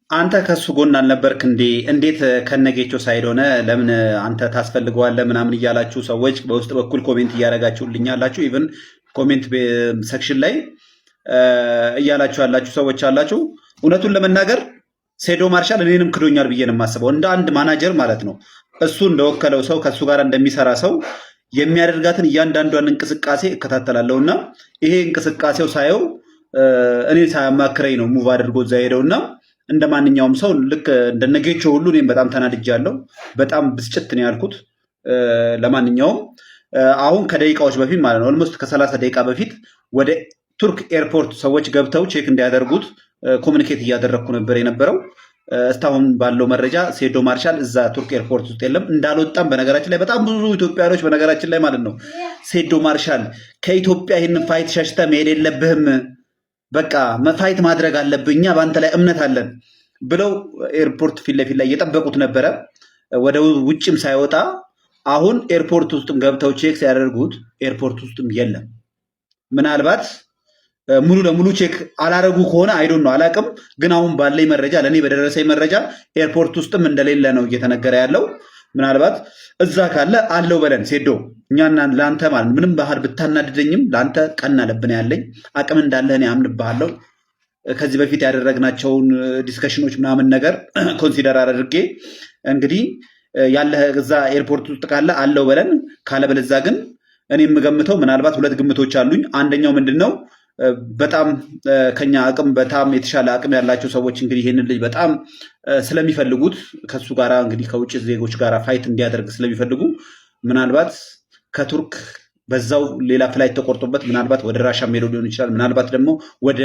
አንተ ከሱ ጎን አልነበርክ እንዴ? እንዴት ከነጌቾ side ሆነ ለምን አንተ ታስፈልገዋለህ ምናምን እያላችሁ ሰዎች በውስጥ በኩል comment እያደረጋችሁልኝ ያላችሁ፣ even comment section ላይ እያላችሁ ያላችሁ ሰዎች አላችሁ። እውነቱን ለመናገር ሴዶ ማርሻል እኔንም ክዶኛል ብዬ ነው የማስበው። እንደ አንድ ማናጀር ማለት ነው። እሱ እንደወከለው ሰው፣ ከእሱ ጋር እንደሚሰራ ሰው የሚያደርጋትን እያንዳንዷን እንቅስቃሴ እከታተላለሁ እና ይሄ እንቅስቃሴው ሳየው እኔን ሳያማክረኝ ነው move አድርጎ እዛ ሄደውና እንደ ማንኛውም ሰው ልክ እንደነጌቾ ሁሉ እኔም በጣም ተናድጃለሁ። በጣም ብስጭት ነው ያልኩት። ለማንኛውም አሁን ከደቂቃዎች በፊት ማለት ነው፣ almost ከ30 ደቂቃ በፊት ወደ ቱርክ airport ሰዎች ገብተው check እንዲያደርጉት communicate እያደረግኩ ነበር የነበረው። እስካሁን ባለው መረጃ ሴዶ ማርሻል እዛ ቱርክ airport ውስጥ የለም፣ እንዳልወጣም። በነገራችን ላይ በጣም ብዙ ኢትዮጵያኖች በነገራችን ላይ ማለት ነው ሴዶ ማርሻል ከኢትዮጵያ ይህንን fight ሸሽተህ መሄድ የለብህም፣ በቃ fight ማድረግ አለብህ፣ እኛ በአንተ ላይ እምነት አለን ብለው airport ፊት ለፊት ላይ እየጠበቁት ነበረ። ወደ ውጭም ሳይወጣ አሁን airport ውስጥም ገብተው check ሲያደርጉት airport ውስጥም የለም። ምናልባት ሙሉ ለሙሉ check አላረጉ ከሆነ I don't know፣ አላቅም። ግን አሁን ባለኝ መረጃ፣ ለእኔ በደረሰኝ መረጃ airport ውስጥም እንደሌለ ነው እየተነገረ ያለው። ምናልባት እዛ ካለ አለው በለን ሴዶ። እኛና ለአንተ ማለት ምንም ባህር ብታናድደኝም ለአንተ ቀና ልብ ነው ያለኝ። አቅም እንዳለህ እኔ አምንብሃለሁ። ከዚህ በፊት ያደረግናቸውን discussion ኦች ምናምን ነገር consider አድርጌ እንግዲህ ያለህ እዛ airport ውስጥ ካለ አለው በለን። ካለበለዛ ግን እኔ የምገምተው ምናልባት ሁለት ግምቶች አሉኝ። አንደኛው ምንድን ነው? በጣም ከኛ አቅም በጣም የተሻለ አቅም ያላቸው ሰዎች እንግዲህ ይህንን ልጅ በጣም ስለሚፈልጉት፣ ከሱ ጋር እንግዲህ ከውጭ ዜጎች ጋር fight እንዲያደርግ ስለሚፈልጉ፣ ምናልባት ከቱርክ በዛው ሌላ flight ተቆርጦበት ምናልባት ወደ ራሻ ሄዶ ሊሆን ይችላል። ምናልባት ደግሞ ወደ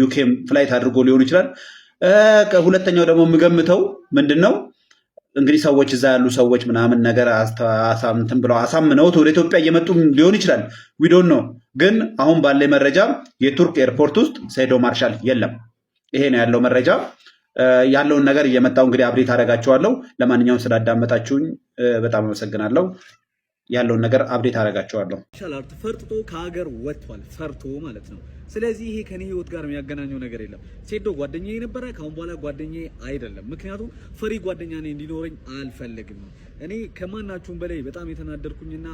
ዩኬም flight አድርጎ ሊሆን ይችላል። ሁለተኛው ደግሞ የምገምተው ምንድን ነው? እንግዲህ ሰዎች እዛ ያሉ ሰዎች ምናምን ነገር እንትን ብለው አሳምነውት ወደ ኢትዮጵያ እየመጡ ሊሆን ይችላል። We don't know። ግን አሁን ባለ መረጃ የቱርክ airport ውስጥ ሴዶ ማርሻል የለም። ይሄ ነው ያለው መረጃ። ያለውን ነገር እየመጣው እንግዲህ update አደርጋችኋለሁ። ለማንኛውም ስላዳመጣችሁኝ በጣም አመሰግናለሁ። ያለውን ነገር update አደርጋችኋለሁ። ማርሻል አርት ፈርጥጦ ከሀገር ወጥቷል፣ ፈርቶ ማለት ነው። ስለዚህ ይሄ ከኔ ህይወት ጋር የሚያገናኘው ነገር የለም። ሴዶ ጓደኛዬ ነበረ፣ ከአሁን በኋላ ጓደኛዬ አይደለም። ምክንያቱም ፈሪ ጓደኛ እኔ እንዲኖረኝ አልፈልግም። እኔ ከማናችሁም በላይ በጣም የተናደድኩኝና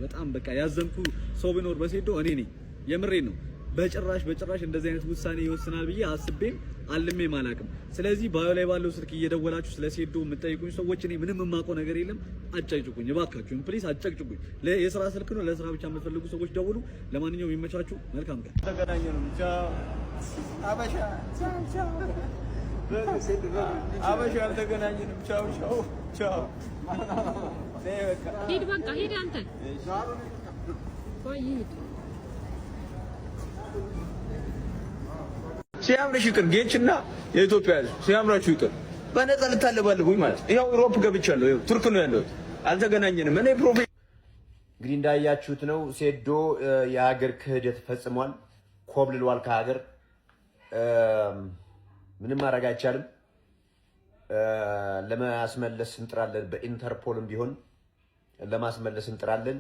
በጣም በቃ ያዘንኩ ሰው ቢኖር በሴዶ እኔ ነኝ። የምሬን ነው። በጭራሽ በጭራሽ እንደዚህ አይነት ውሳኔ ይወስናል ብዬ አስቤም አልሜም አላቅም። ስለዚህ bio ላይ ባለው ስልክ እየደወላችሁ ስለ ሴዶ የምትጠይቁኝ ሰዎች እኔ ምንም የማውቀው ነገር የለም። አትጨቅጭቁኝ፣ እባካችሁን please አትጨቅጭቁኝ። የስራ ስልክ ነው። ለስራ ብቻ የምትፈልጉ ሰዎች ደውሉ። ለማንኛውም ይመቻችሁ። መልካም ቀን። ተገናኘንም። ቻው አበሻ፣ ቻው አበሻ፣ አልተገናኘንም። ቻው ቻው ቻው። ሂድ በቃ ሂድ አንተ፣ ቆይ ሂድ። ሲያምርሽ ይቅር ጌችና የኢትዮጵያ ሕዝብ ሲያምራችሁ ይቅር። በነፃ ልታለባልቡኝ ማለት ነው። ይኸው Europe ገብቻለሁ። ይኸው ቱርክ ነው ያለሁት። አልተገናኘንም። እኔ ፕሮፌ እንግዲህ እንዳያችሁት ነው። ሴዶ የሀገር ክህደት ፈጽሟል። ኮብልሏል ከሀገር፣ ምንም ማድረግ አይቻልም። ለማስመለስ እንጥራለን። በኢንተርፖልም ቢሆን ለማስመለስ እንጥራለን።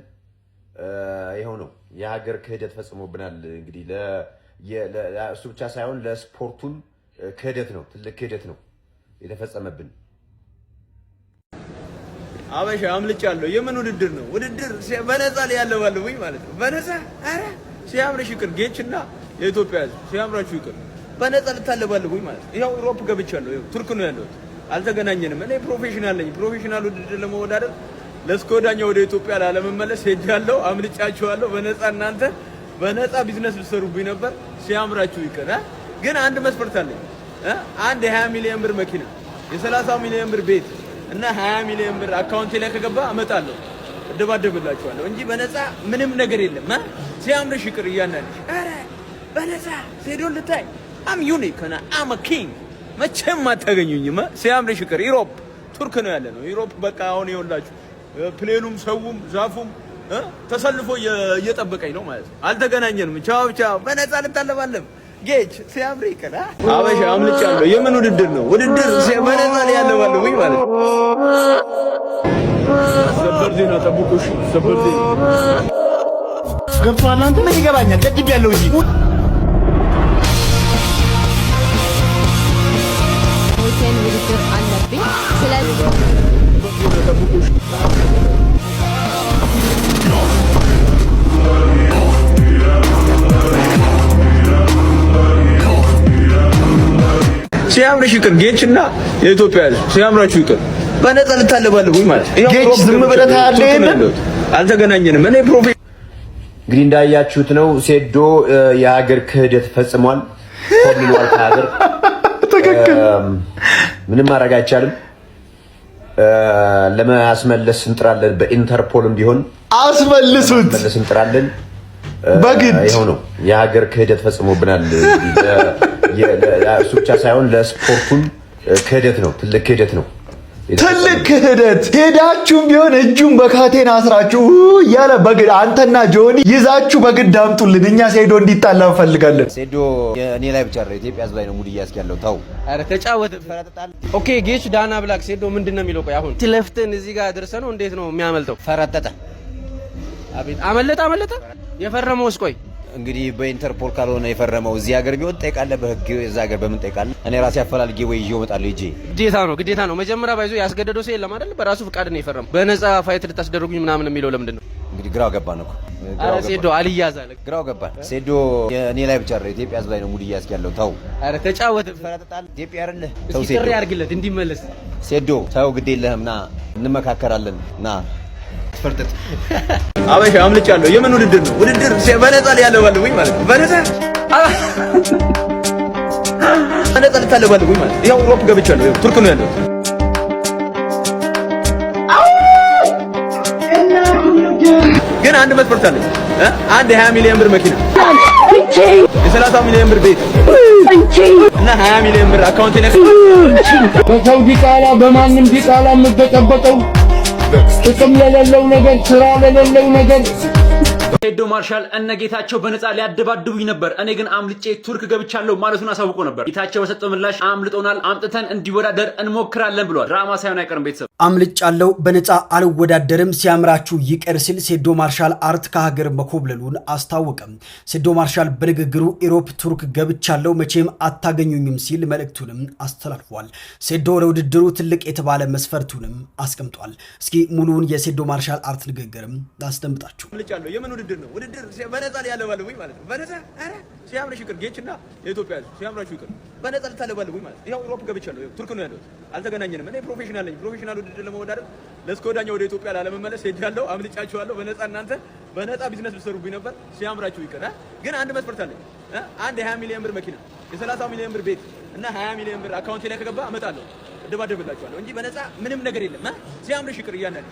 ይኸው ነው፣ የሀገር ክህደት ፈጽሞብናል። እንግዲህ እሱ ብቻ ሳይሆን ለስፖርቱም ክህደት ነው፣ ትልቅ ክህደት ነው የተፈጸመብን። አበሻ አምልጫለሁ። የምን ውድድር ነው? ውድድር በነፃ ላይ ያለባልቡኝ ማለት ነው። በነፃ፣ ኧረ ሲያምርሽ ይቅር ጌችና የኢትዮጵያ ሕዝብ ሲያምራችሁ ይቅር። በነፃ ልታለባልቡኝ ማለት ነው። ይኸው Europe ገብቻለሁ። ይኸው ቱርክ ነው ያለሁት። አልተገናኘንም። እኔ professional ነኝ። Professional ውድድር ለመወዳደር ለእስከ ወዲያኛው ወደ ኢትዮጵያ ላለመመለስ ሄጃለሁ። አምልጫችኋለሁ። በነፃ እናንተ በነፃ ቢዝነስ ልትሰሩብኝ ነበር። ሲያምራችሁ ይቅር። ግን አንድ መስፈርት አለኝ። አንድ የ20 ሚሊዮን ብር መኪና፣ የ30 ሚሊዮን ብር ቤት እና 20 ሚሊዮን ብር አካውንቴ ላይ ከገባ እመጣለሁ፣ እደባደብላችኋለሁ እንጂ በነፃ ምንም ነገር የለም። ሲያምርሽ ይቅር እያንዳንድሽ። ኧረ በነፃ ሴዶን ልታይ፣ I'm unique፣ I'm king፣ መቼም አታገኙኝም። ሲያምርሽ ይቅር። Europe ቱርክ ነው ያለ ነው። Europe በቃ አሁን ይኸውላችሁ plane ኑም ሰውም ዛፉም ተሰልፎ እየጠበቀኝ ነው ማለት ነው። አልተገናኘንም። ቻው ቻው። በነፃ ልታለባለም ጌች ሲያምር ይቅር። አበሻ አምልጫለሁ። የምን ውድድር ነው? ውድድር በነፃ ላይ ያለባለቡኝ ማለት ነው። ሰበር ዜና ጠብቁሽ። ሰበር ዜና ገብቶሃል? አንተ ምን ይገባኛል? ደድብ ያለው እንጂ አለብኝ። ስለዚህ ሲያምርሽ ይቅር ጌችና የኢትዮጵያ ሕዝብ ሲያምራችሁ ይቅር። በነፃ ልታለባልቡኝ ማለት ነው። ጌች ዝም ብለህ ታያለህ። ይሄንን አልተገናኘንም። እኔ እንግዲህ እንዳያችሁት ነው። ሴዶ የሀገር ክህደት ፈጽሟል። ኮብልሏል ከሀገር። ትክክል። ምንም ማድረግ አይቻልም። ለማስመለስ እንጥራለን። በኢንተርፖልም ቢሆን አስመልሱት፣ መለስ እንጥራለን። በግድ ይኸው ነው። የሀገር ክህደት ፈጽሞብናል። እሱ ብቻ ሳይሆን ለስፖርቱም ክህደት ነው። ትልቅ ክህደት ነው። ትልቅ ክህደት። ሄዳችሁም ቢሆን እጁን በካቴና አስራችሁ እያለ በግድ አንተና ጆኒ ይዛችሁ በግድ አምጡልን። እኛ ሴዶ እንዲጣላ እንፈልጋለን። ሴዶ እኔ ላይ ብቻ አይደለም ኢትዮጵያ ሕዝብ ላይ ነው mood እያስክ ያለው። ተው፣ ኧረ ተጫወት። Okay ጌች ዳና ብላክ ሴዶ ምንድን ነው የሚለው? ቆይ አሁን ትለፍተን እዚህ ጋር ደርሰህ ነው እንዴት ነው የሚያመልጠው? ፈረጠጠ። አቤት አመለጠ፣ አመለጠ። የፈረመውስ ቆይ እንግዲህ በኢንተርፖል ካልሆነ የፈረመው እዚህ ሀገር ቢሆን ጠይቃለህ፣ በህግ እዛ ሀገር በምን ጠይቃለህ? እኔ ራሴ አፈላልጌ ወይ ይዤው እመጣለሁ። ይዤ ግዴታ ነው፣ ግዴታ ነው። መጀመሪያ ባይዞ ያስገደደው ሰው የለም አይደል? በራሱ ፍቃድ ነው የፈረመው። በነፃ fight ልታስደርጉኝ ምናምን የሚለው ለምንድን ነው? እንግዲህ ግራው ገባን እኮ። ኧረ ሴዶ አልያዝ አለ። ግራው ገባን። ሴዶ እኔ ላይ ብቻ አይደለም ኢትዮጵያ ሕዝብ ላይ ነው mood እያስክ ያለው። ተው፣ ኧረ ተጫወት። ኢትዮጵያ አይደለ? ተው እስኪ ሴዶ፣ ጥሪ አድርግለት እንዲመለስ። ሴዶ ተው፣ ግድ የለህም ና እንመካከራለን። ና ፈርጠጥ አበሻ አምልጫለሁ። የምን ውድድር ነው? ውድድር በነፃ ሊያለባልቡኝ ማለት ነው። በነፃ በነፃ ልታለባልቡኝ ማለት ነው። ያው Europe ገብቻለሁ። ይኸው ቱርክ ነው ያለሁት። ግን አንድ መስፈርት አለኝ። አንድ የ20 ሚሊዮን ብር መኪና፣ የ30 ሚሊዮን ብር ቤት እና 20 ሚሊዮን ብር አካውንቴ ላይ በሰው ዲቃላ በማንም ዲቃላ የምበጠበጠው ጥቅም ለሌለው ነገር፣ ስራ ለሌለው ነገር። ሴዶ ማርሻል እነ ጌታቸው በነፃ ሊያደባድቡኝ ነበር፣ እኔ ግን አምልጬ ቱርክ ገብቻለሁ ማለቱን አሳውቆ ነበር። ጌታቸው በሰጠው ምላሽ አምልጦናል፣ አምጥተን እንዲወዳደር እንሞክራለን ብሏል። ድራማ ሳይሆን አይቀርም ቤተሰብ። አምልጫለሁ፣ በነፃ አልወዳደርም፣ ሲያምራችሁ ይቅር ሲል ሴዶ ማርሻል አርት ከሀገር መኮብለሉን አስታወቀም። ሴዶ ማርሻል በንግግሩ Europe ቱርክ ገብቻለሁ፣ መቼም አታገኙኝም ሲል መልእክቱንም አስተላልፏል። ሴዶ ለውድድሩ ትልቅ የተባለ መስፈርቱንም አስቀምጧል። እስኪ ሙሉውን የሴዶ ማርሻል አርት ንግግርም ላስደምጣችሁ። አምልጫለሁ። የምን ውድድር ነው? ውድድር በነፃ ሊያለባልቡኝ ማለት ነው። በነፃ ኧረ ሲያምርሽ ይቅር ጌችና የኢትዮጵያ ሕዝብ ሲያምራችሁ ይቅር። በነፃ ልታለባልቡኝ ማለት ነው። ይኸው Europe ገብቻለሁ። ይኸው ቱርክ ነው ያለሁት። አልተገናኘንም። እኔ professional ነኝ። Professional ውድድር ለመወዳደር ለእስከ ወዲያኛው ወደ ኢትዮጵያ ላለመመለስ ሄጃለሁ። አምልጫችኋለሁ። በነፃ እናንተ በነፃ ቢዝነስ ልትሰሩብኝ ነበር። ሲያምራችሁ ይቅር። ግን አንድ መስፈርት አለኝ። አንድ የ20 ሚሊዮን ብር መኪና፣ የ30 ሚሊዮን ብር ቤት እና 20 ሚሊዮን ብር አካውንቴ ላይ ከገባ እመጣለሁ፣ እደባደብላችኋለሁ እንጂ በነፃ ምንም ነገር የለም። ሲያምርሽ ይቅር እያንዳንዱ